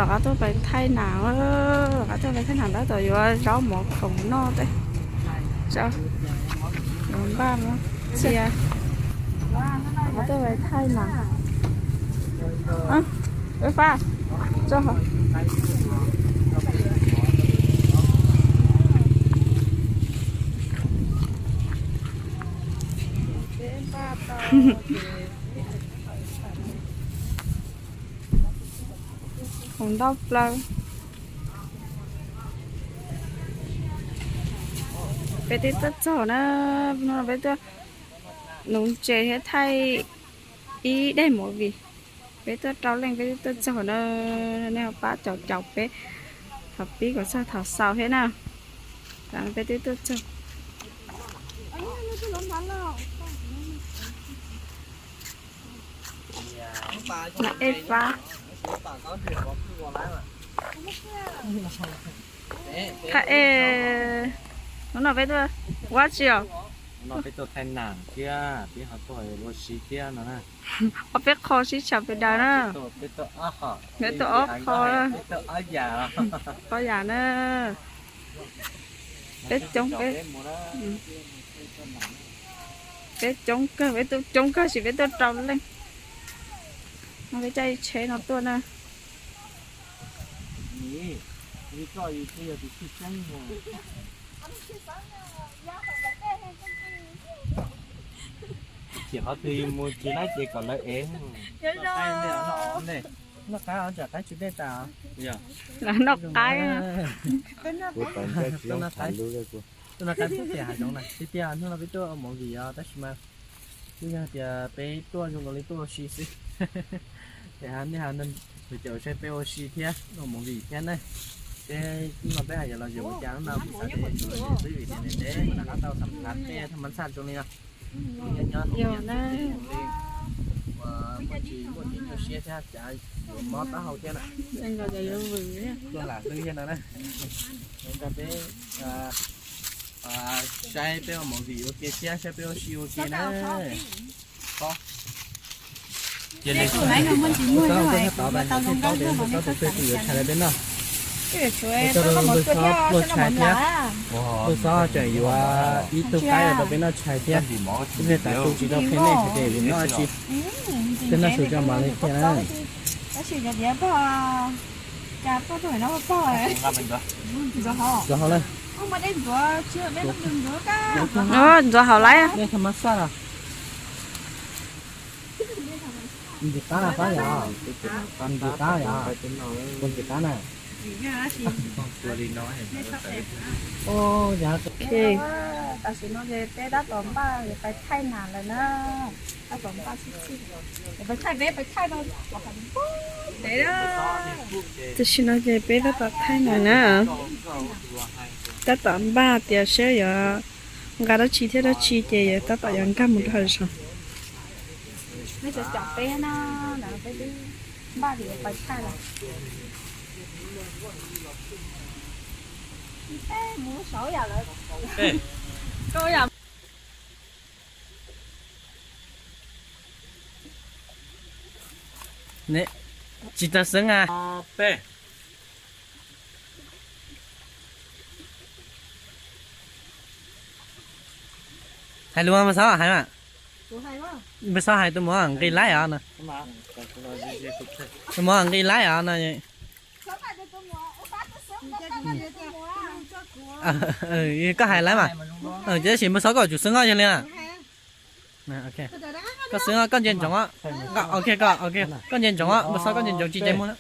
Rov qab tuaj pais thaij nas, rov qab tuaj pais thaij nas, tab tom yuav zaub mov khoom noj thiab. Yuav npaj muab txiav, rov qab tuaj pais thaij nas. Peb Fab, tso. Khoom ntau plaws. Peb twb tuaj txog na, peb tuaj nuv ntses thiab thaij ib daim movie. Peb tuaj rau leej peb twb tuaj txog na, nej ho pab caum caum peb thaum pib kom txog thaum xaus thiab na. Peb twb tuaj txog. Ej Fab, qhab es, hnub no peb tuaj ua tsi os? Hnub no peb tuaj thaij nas thiab peb ho tuaj ua si thiab no na. Ob peb qho sib tshawb pes daws na. Peb tuaj ob qho, ob yam na. Peb coob, peb, peb coob kawg, peb tuaj coob kawg sis peb tuaj rau leej. No peb caij tsheb no tuaj na. Qhov twg yus mus tsis laib ces kom lawv ev. Noj qaib os, tsam qaib tsw dej tas. Lawv noj qaib. Tuaj noj qaib pub pem hav zoov na. Tiag tiag hnub no peb tuaj ua movie os tab sis mas twb yog tias peb tuaj zoo nkaus li tuaj ua si xwb. Ces nej ho caum saib peb ua si thiab ua movie thiab na. Peb hnub no peb hais yog los yuav ua cas hnub no kuv xav tias yuav tsum los xwb vim tias ntev ntev mas rov qab tau xam phav tej thaj ma ntxhaj zoo li no. Nyob nyob ua tsis muaj kev nyuaj siab thiab cas yuav mob taub hau thiab na. Tuaj lam hlwb thiab no na. Nrog peb saib peb ua movie ua ke thiab saib peb ua si ua ke na. Ua tsaug rau peb txhua tus txhua tus peb kuj yuav tshais rau peb noj. Ua tsaug rau Nkauj Xob pluag tshais thiab. Nkauj Xob tseem yuav ib tug qaib rau peb noj tshais thiab. Ib pliag tas tu tsis tau qhia nej tshais tias vim noj dab tsi. Peb noj su coj mov li thiab na. Ntxuav hauv lawm. Ntxuav hauv lawm. Ntxim qab na Fab yom? Ntxim qab yom? Ua ntxim qab na. Tam sim no ces peb tab tom npaj pais thaij nas lawm na. Tab tom npaj tib si. Tam sim no ces peb tab tom thaij nas na. Tab tom npaj tias saib yuav nqa dab tsi thiab dab tsi ces yuav tab tom yuav nkag mus rau hauv zos. Peb twb npaj tias yuav pais thaij lawm. Tsis tau xeeb a. Hais lus mas, Npawg Xob hais mas. Npawg Xob hais tus muam nqis laib os no. Tus muam nqis laib os no. Koj hais laib mas. Ces tab sis Npawg Xob koj tsum xeeb os yog li. Koj xeeb, koj nce ntsoov os. Koj nce ntsoov os, Npawg Xob koj nce ntsoov tsis nce muag na.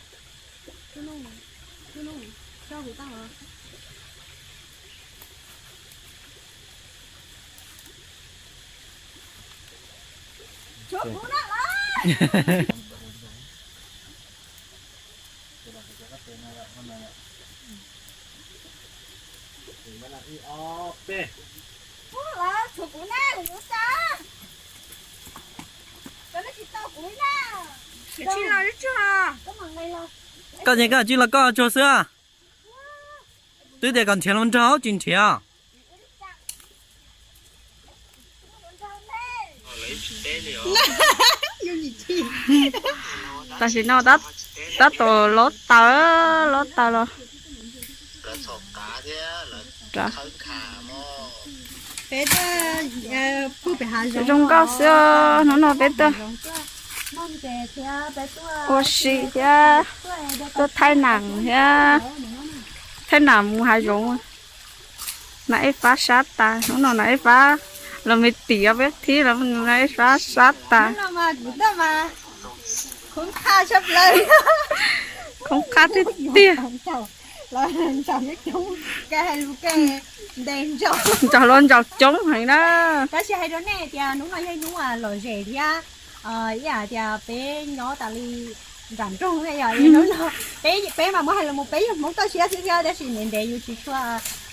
Koj nce koj tsis los koj tsuag xwb. Twb tias kom nrhiav los nrog tsis nrhiav. Tam sim no tab tom lob taws, lob taws los. Zoo nkauj xwb, hnub no peb tuaj ua si thiab, tuaj thaij nam thiab, thaij nam mus hav zoov. Nas Ej Fab sab tas, hnub no Nas Ej Fab los me tim peb thib los Nas Ej Fab sab tas. Khoob qhaj tiag tiag. Ntsaum los ntsaum coob heev na. Tab sis hais rau nej tias hnub no yog hnub lom zem thiab, ib yam tias peb nyob tas li nram nroog, peb mas muab hais los mus peb yog Hmoob toj siab xwb thiab, tab sis ntev ntev yus tsis tshua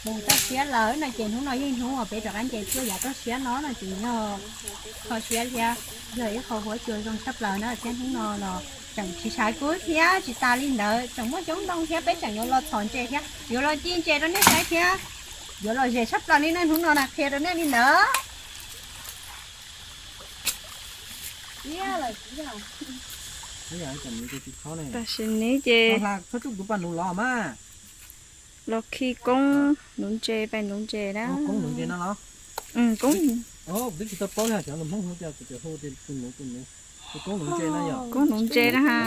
mus toj siab lawm no ces hnub no yog hnub uas peb rov qab nce tuaj yav toj siab no no ces yog kho siab thiab yog ib qho huab cua zoo tshaj plaws na thiab hnub no los tseem tsis tshav kub thiab tsis tas li ntawd tseem muaj coob ntoo thiab peb tseem yuav los txhom ntses thiab yuav los ci ntses rau nej saib thiab yuav lom zem tshaj plaws li na hnub no na qhia rau nej li ntawd. Tam sim no ces los khi koob nuv ntses, pais nuv ntses na. Koob nuv ntses na ha.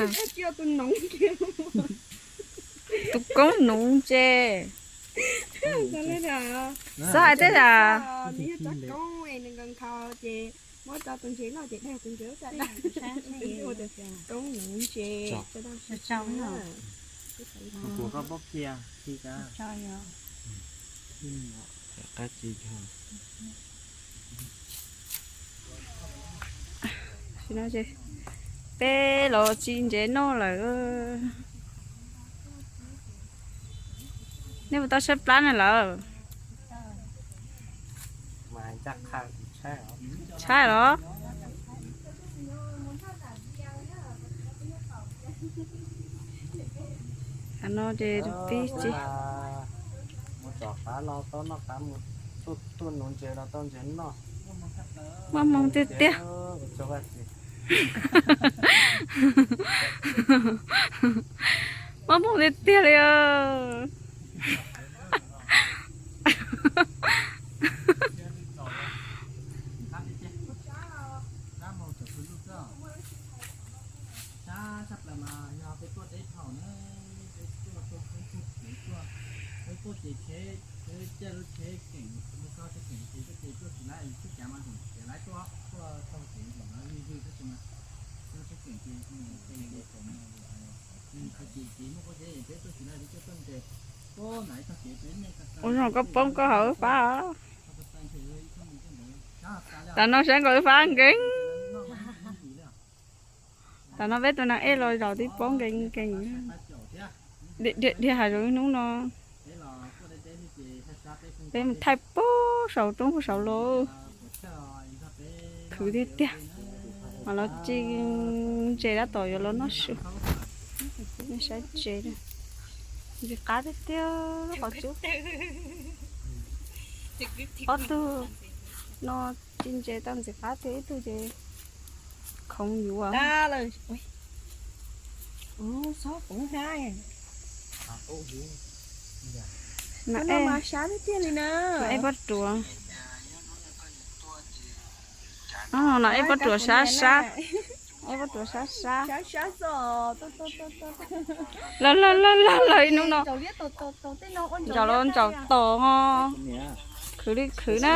Tus koob nuv ntses. Xav hais tias Peb los ci ntses noj lawm. Nej puas tau tshaib plab na lawm? Tshaib los? Qhov no ces pib ci. Muaj hmoo tiag tiag. Muaj hmoo tiag tiag li os. Ua zoo koj poob koj hauv wb fab. Tam no saib nkaus wb fab nkees. Tam no peb tus nas ej los zaum tib poob nkees nkees. Dhia hav zoov ib hnub no. Peb mus thaij puag saum roob puag saum los. Khwv tiag tiag. Mas los ci ntses tab tom yuav los noj su. Nej saib ntses, ntses qab tiag tiag qhov cub. Ob tug no ci ntses tau ntxim qab tiag, ib tug ces khoov yuav. Nas ej pob ruam. Nas ej pob ruam sab sab. Ej pob ruam sab sab. Lawv lawv lawv lawv ib hnub no. Ntsaum los ntsaum tom os. Khwv li khwv na.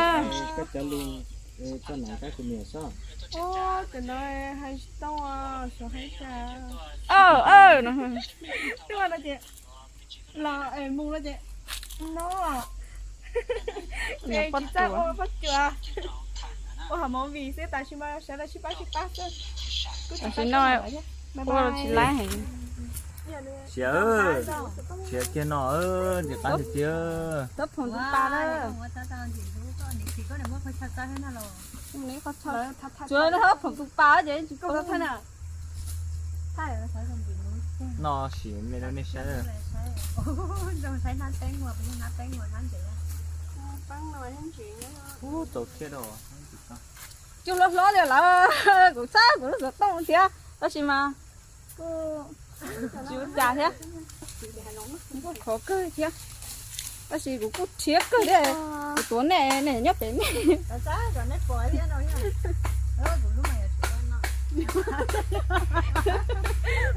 Ua hauv movie xwb, tam sim no sawv daws sib pab sib pab xwb. Tam sim no ua tsis laib heev. Siav, siav kiag no, ntxim qab tiag tiag. Tab phoom tus pas na. Tsuav tab phoom tus pas ces tsis koj tau thaij na. No sim me rau nej saib. Ub, txaus thiab rau. Cug hlob hlob li lawm, kuv txhab kuv lub xov tooj thiab tab sis mas Kuj tsis ua cas thiab, kuj khov kawg thiab, tab sis kuv kuj rhiab kawg thiab. Kuv tuav nej, nej nyob pem nej.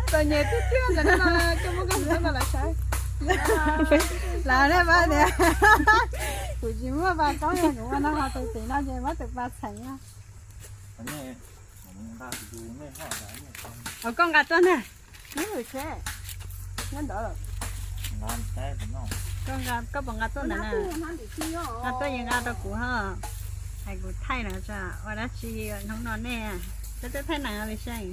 Txom nyem tiag tiag ntawm no, coj muab koj mus no lawv saib. Lawv nej pab tias kuv tsis muaj pas koob, kuv ua no ho tus tim no ces muab tus pas txheem no. Os, koj nqa tuaj na. Nyob ntawd. Koj nqa, koj puas nqa tuaj ntawd na? Nqa tuaj yeej nqa rau kuv ho. Hais kuv thaij na, ua dab tsi hnub no nej. Peb twb thaij nees li seej.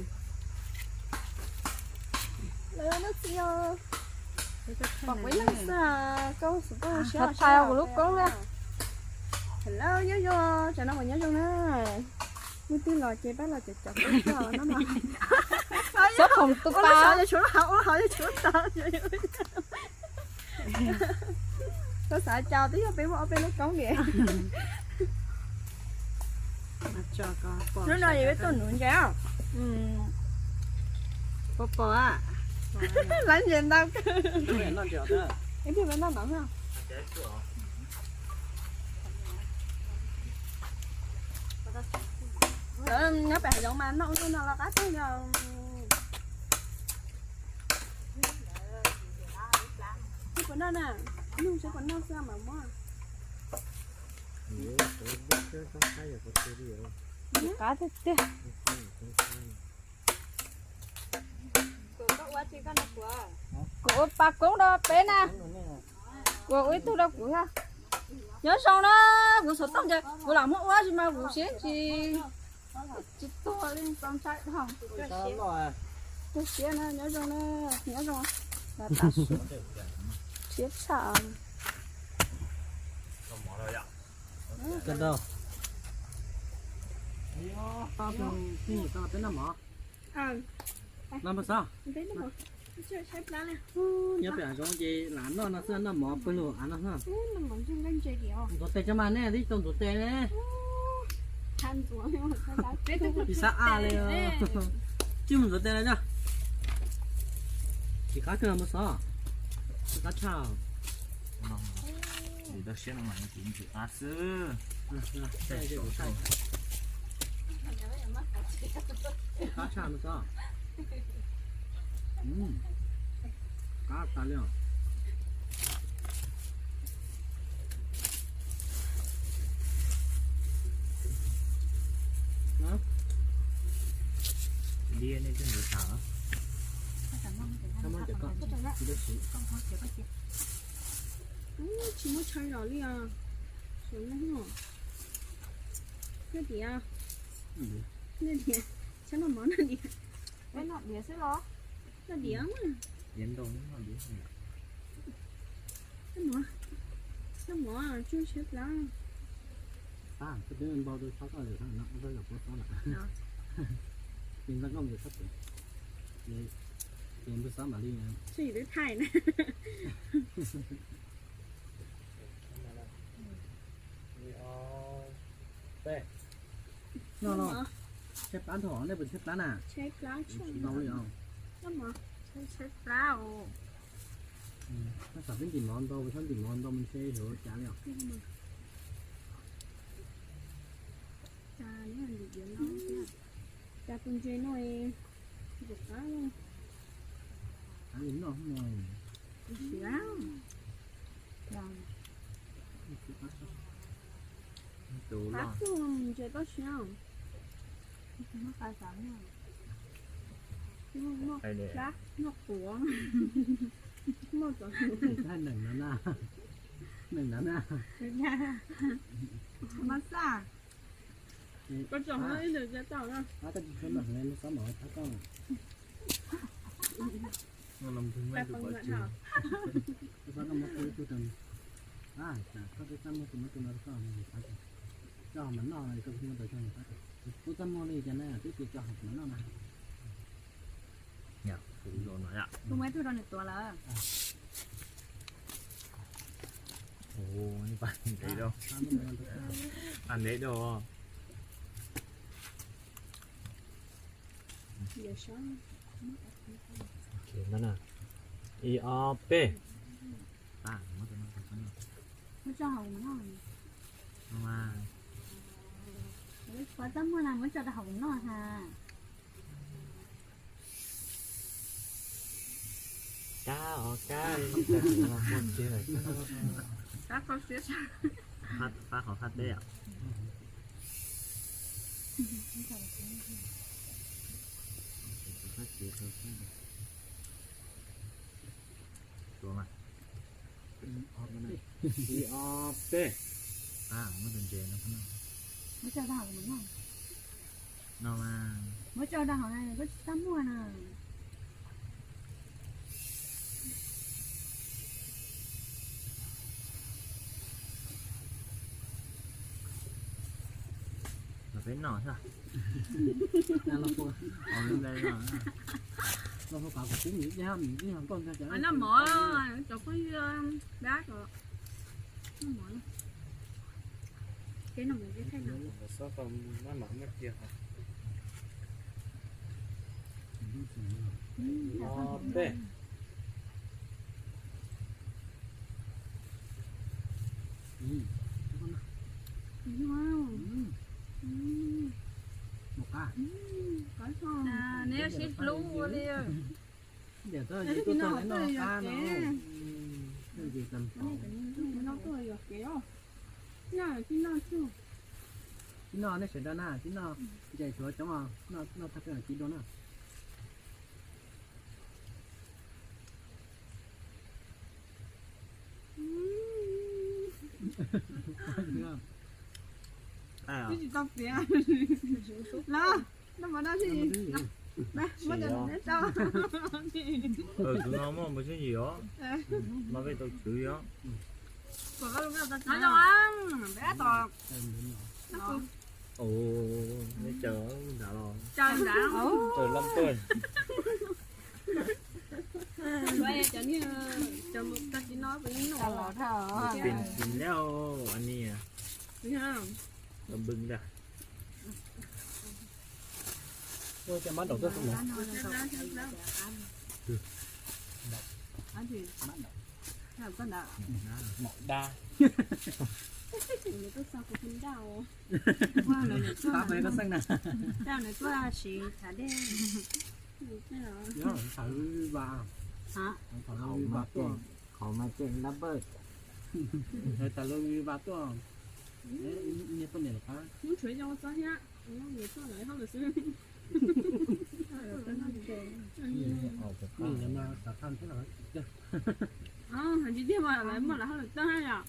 Pom kuv ib leeg xwb, koj xub poj siab thaij kuv lub koob na. Hello, nyob zoo, tsam no mas nyob zoo na. Hnub twg los ces pab los cov cov koob no. Xab khoom tu pa. Koj xav cas twb yog peb muaj ob peb lub koob diam. Hnub no yog peb tuaj nuv ntses. Pom pom, lawv ntses ntau kawg. Ib pliag peb noj ntawd. Nyob pem hav zoov mas noj ub noj no los qab tag yog. Seb puas noj na, nug seb puas noj xwb mas muab. Qab tiag tiag. Kuv ua pas koob rau peb na. Kuv ua ib tug rau kuv thiab. Nyob zoo na, kuv xov tooj ces kuv lam muab ua tsis mas kuv siab tsis, tsis tuag li tau ntshai dhau. Tus siab na, nyob zoo na, nyob zoo. Siab tshaj. Peb noj mov no mas xwb. Nyob pem hav zoov ces lam noj no xwb, noj mov pawg lug av no xwb. Ntxuav tes tso mas, nej twb tau ntxuav tes ne. Tsis xav a li. Tsis mus ntxuav tes no. Tsis qab kawg mas xwb. Tsis qab tshaj. Qab xwb. Qab tshaj no xwb. Qab tas li os. Li nej twb ntxuav tas. Tsis muaj chaw zom li os. Saum no, noj diav, noj diav, txhob noj mov, noj diav. Noj diav xwb los? Noj diav mas. Noj mov, noj mov tsuj siab plab. Pab, koj twb npau rau txhob koj lawm no, koj yog puab xob lawm. Tis ntxog koj mus txhob pem. Tis npau xob mam li. Tsis twb thaij na. Noj los, tshaib plab nrho, nej puas tshaib plab na? Tshaib plab, tshaib plab os. Noj xam peb ntim mov ntau, txhob ntim mov ntau mus ntshe yuav cas li os. Cas tus ntses no ntim qab. Qab li noj no. Siav. Qab txuj ntses toj siab. Noj quav. Neeg no na, neeg no na. Mas xaj. Koj tsom ib ntawm tau na. Koj tsis tshua maj heev, xob mam pab koj. Koj xob koj muab ib tug rau, koj twb txaj muag tus muab tus no rau koj, koj mam noj koj muab tau koj. Kuv txaj muag li cas na, twb tias koj hais kuv mam noj na. Kuv muab ib tug rau nws tuav lawm. Ntev dau. Ntev dau. Ib ob peb. Muab tso hauv no. Pov txaj muag na, muab tso rau hauv no ha. Kab os kab. Kab koj siab. Pab qhov qab teb os. Ib ob peb. Muab tus ntses no, muab tso rau hauv no. No mas. Muab tso rau hauv na, koj tsis txaj muag na. Los peb noj xwb. Noj mov, cov phooj ywg dab, noj mov. Peb noj mov, peb thaij no. Peb. Neb sib hlub ua li. Tib noj nej sawv daws na, tib noj ntses tshuav coob os, noj tag kawg tib dua na. Twb tsis tau piav los, noj mov noj tsis, muab cov neb tso. Tus no muaj mus xwb yim os, no peb tau chwv os. Peb tos. Ov, neb caw nrad los. Caw nrad. Caw lab tuaj. Cov niag, cov mus tag kis no pem ib nus. Pem kis lawm, an ni. Tau npws ntag. Ua cov mab daum tuaj xwb na. Mom dab. Pab peb koj xeej na. Nws tuaj siv thav dej. Thav lub vas, thav lub vas tuaj. Qhov mas cem lab pawg. Thav lub vas tuaj. Niag poj niam los pab. Hnub tshuav yau txob thiab, nws tuaj lawv hauj lwm xwb. Nws mas xav thaj thiab los. Hais tiag tiag mas lawv muaj lawv hauj lwm tag yom.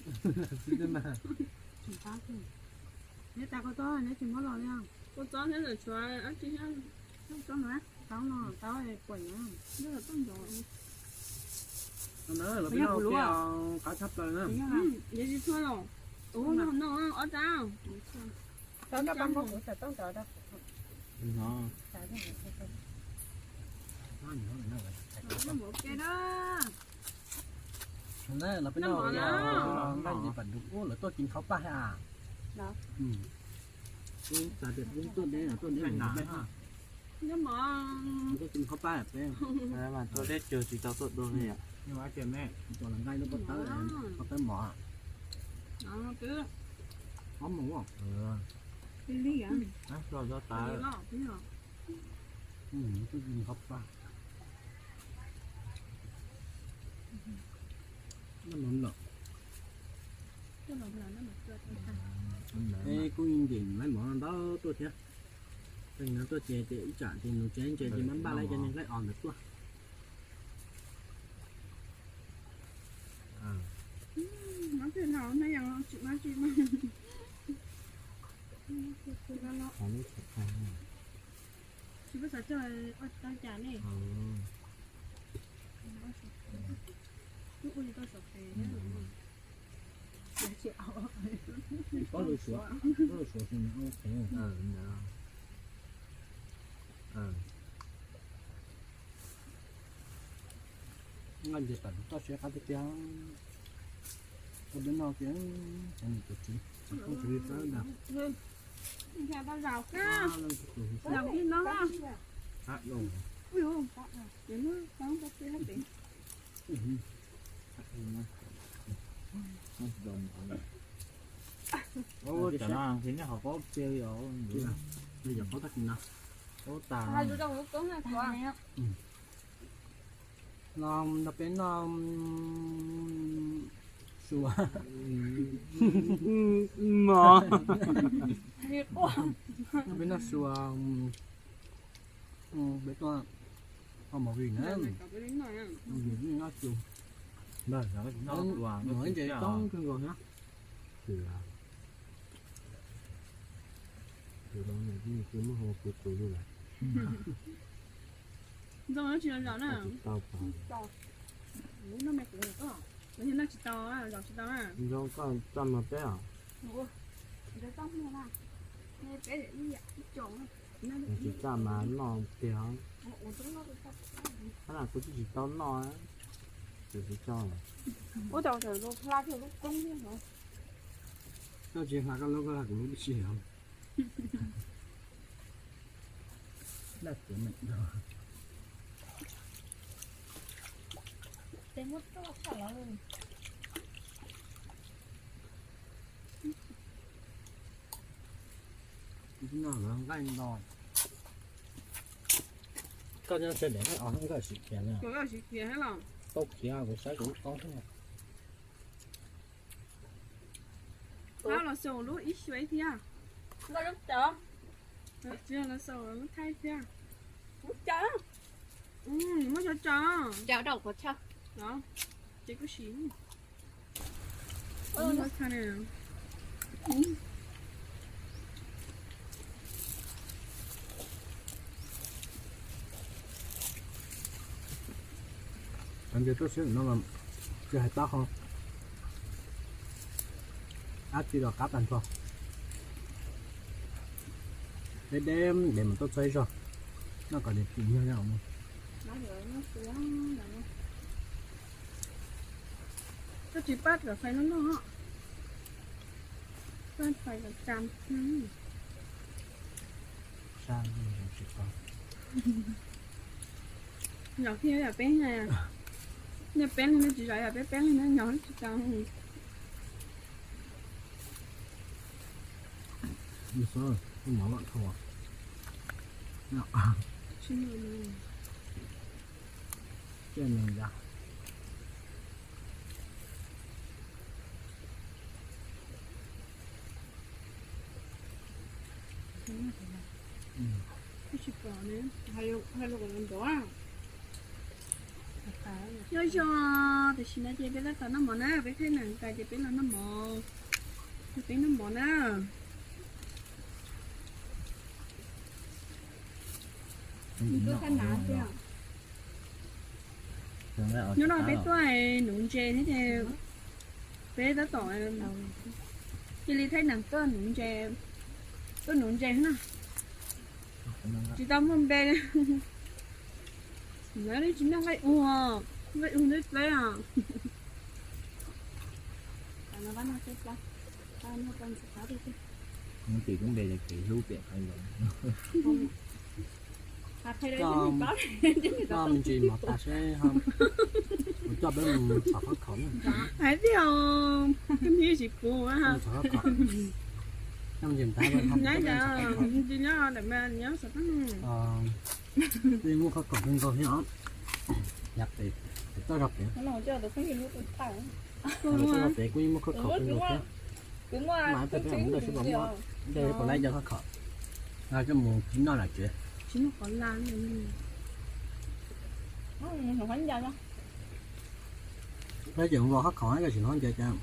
Neb tas kua txob neb tsis muab los li. Kua txob thiab lawm tshuav dab tsi thiab. Tau no, tau kuam yom. Lawv peb noj ua ke qab tshaj plaws na. Yeej tsis tshua los. Ub, no no ob rab. Tau rau pab muab kuv xav tooj rau. Noj mov ua ke na. Lawv peb noj ua ke, nqaij ntsis pam dub, lawv tuaj kis khaub paj thiab. Tuaj deb, tuaj deb. Noj mov. Tuaj kis khaub paj peb. Tuaj deb tsawg tsis tau tuaj dua li. Tuaj nqaij lub pob tawb, pob tawb mov. Ob mus. Li li. Tuaj kis khaub paj. Noj mov lawm. Es kuj nceem laib mov ntau tuaj thiab. Tseem no tuaj ces ces ib tsam ces nws tsev ntses ces mam npaj laib cov niag nqaij os ntawd tuaj. Tsis muaj xav coj ua tau cas ne. Twb ua li tau saum pem. Pob lus suav, pob lus suav xwb nws ua phev. Nqaij ntses pam dub toj siab qab tiag tiag. Koj peb noj kiag, nws tus txiv, tus txiv li txawb ntag. Zaum li no. No, no peb noj sua. No peb noj sua, peb tuaj ho movie na, noj sua. Ntses coob kawg nkaus na. Tus no nws kuj muaj hau kuv tus li lawm. Ntxoo no tsis zom na. Tsis tau pas. Noj tsis tau, zom tsis tau na. Ntxoo koj txaj mas peb os. Tsis txaj mas noj tiag. Qhov no kuv twb tsis tau noj, kuv tsis tau. Ua cas tawm hla kiag lub koob thiab no. Koj tsis hla koj lub, koj hla kuv lub tib si os. Laj tiav meem no. Tes muab roj tshaj los. Noj lawv nqaij no. Koj nyob tsev daim nqaij os, koj siv khiav na. Tau khiav, kuv saib kuv lub koob xwb. Los xaus lub ib xyuas thiab. Nkauj lub cov. Los xaus lub thaij thiab. Lub cov. Muab cov tso. Cov rau qhov tshaj. Ces kuj siv. Ntias tuaj siab no, tsis hais tab ho dab tsi los qab tag nrho. Deb deb es mus tuaj txog ib zaug, noj kom nws tim nyuag nyob. Koj tsis pab kom fais noj noj. Pab fais kom tsam. Nyom thiab yam peb, nej peb leeg nej tsis zov yam peb peb leeg nej nyom tsis tau. Ib xwb, ib mov loj dhau. Tsiaj neeg ya. Tsis pom ne, hais lus kom ntov. Nyob zoo, tam sim no ces peb tab tom noj mov na, peb thaij neem tas ces peb los noj mov. Peb noj mov na. Nyob no peb tuaj nuv ntses thiab ces peb tab tom cia li thaij neem tuaj nuv ntses, tuaj nuv ntses na. Tsis tau muaj npe. Lawv tsis noj nqaij ua, nqaij ua nqaij plab os. Tim kuv npe ces kev hlub tiam qhov ntawd. Koj me ntsis mov tas seb kuv coj peb mus txhom khab khaum na. Hais tias koj ntsis kuv txhom khab khaum. Nyob ntsis ntag, nyob ntsis nyob daim ma nyob saum tag. Yeej muaj khab khaum kawg nkaus thiab os. Yav pem, pem toj zog pem. Toj zog pem kuj yeej muaj khab khaum kawg nkaus thiab. Mas pem peb mus ntawd sib pom muaj, ntawd sib pom lawv cov khab khaum. Coj mus noj lawm tsev. Peb ces mus vau khab khaum, koj tsis hnov ncaws cas.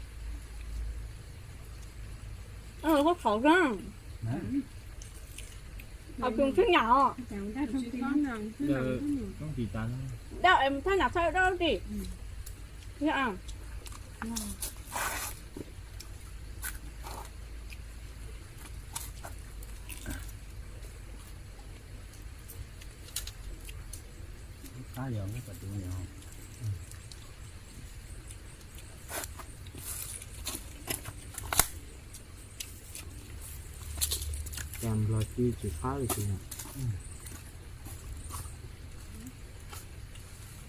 Khab khaum xwb. Tus xwb nyam os. Dab es thaj nam thaj dab ti. Qab yog, cas nplog ci tsis qab li tis.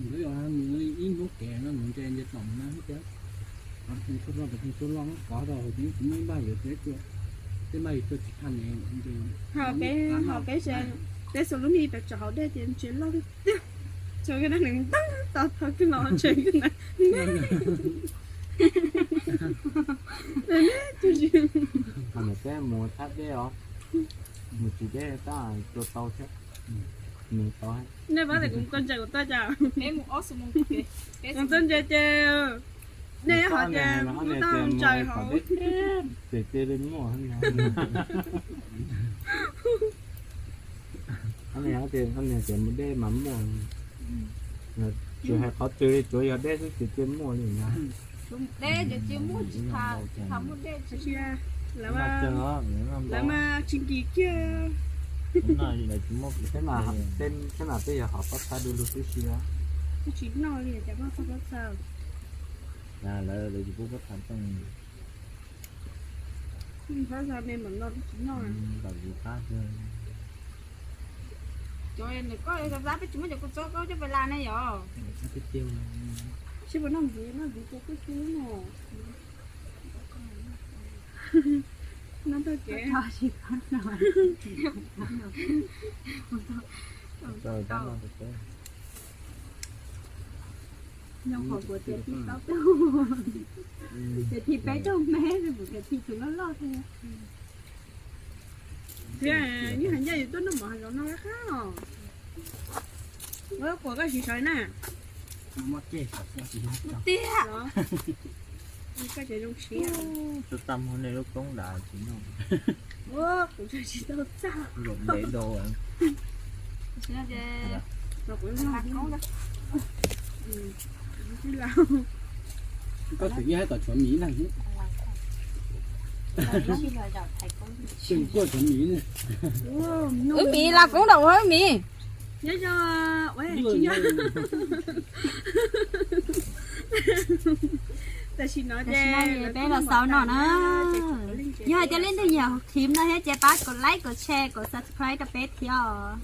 Ntawd yog mus li ib hnub kev no mus ntse ntse tom mus na thiab. Tsuag loj, tsuag loj kov rau hauv tsev, kuv muab ib npaj yuav tsev cua. Tej maj yus tuaj tsis thaj ne, ho peb, ho peb se, peb xuas lub me pes tsom hauv dej ces ntsia loj tiag tiag. Tsuas ka dab neeg ntab tau thaum kawg los tsev kawg na. Peb mus thaj dej os, mus tsis dej tab tua tau thiab, mus tau. Nej paub tias kuv tuaj ntse kuv tuaj cas? Kuv tuaj ntse ces nej ho tias kuv tuaj ntse hauv. Ces cia li muaj. Ob niag tias mus dej mas muaj, tsis hais qhov twg li, tsuav yog dej xwb ces cia muaj li na. Dej ces cia muaj, tsis tas muaj dej tsis. Lawv mas tsis nkim kiag. Peb mas peb yog hom pob txha du lug tib si. Twb tsis noj li cas mas pob txha. Lawv tsis pub pob txha toj. Pob txha me mam no twb tsis noj. Cov nws koj zab peb tsis muab cov kua txob koj coj pais las ne yom. Sib puas noj ntxiv, noj ntxiv ces kub kub no. Noj tag kev. Nyob qhov kuv tias thij plaub caug, tias thij peb caug mev, kuv tias thij tug loj loj thiab. Thiab yeej hais ncaj yus tuaj noj mov hav zoov no qab os. Ua quas koj tsis sawv na. Tiag. Koj ces zoo siab. Tuaj txaj muag nej lub koob dav tsis noj. Ua kuv tsis tau txaj. Ntev dau. Koj tseem ib hais kom tshuav mis na. Tseem kuaj tshuav mis na. Wb mis, la koob dam ua wb mis. Nyob zoo, tsis nyob. Tam sim no ces peb los xaus no na. Yog hais tias leej twg nyiam clip no thiab ces pab kom like, kom share, kom subscribe rau peb thiab os.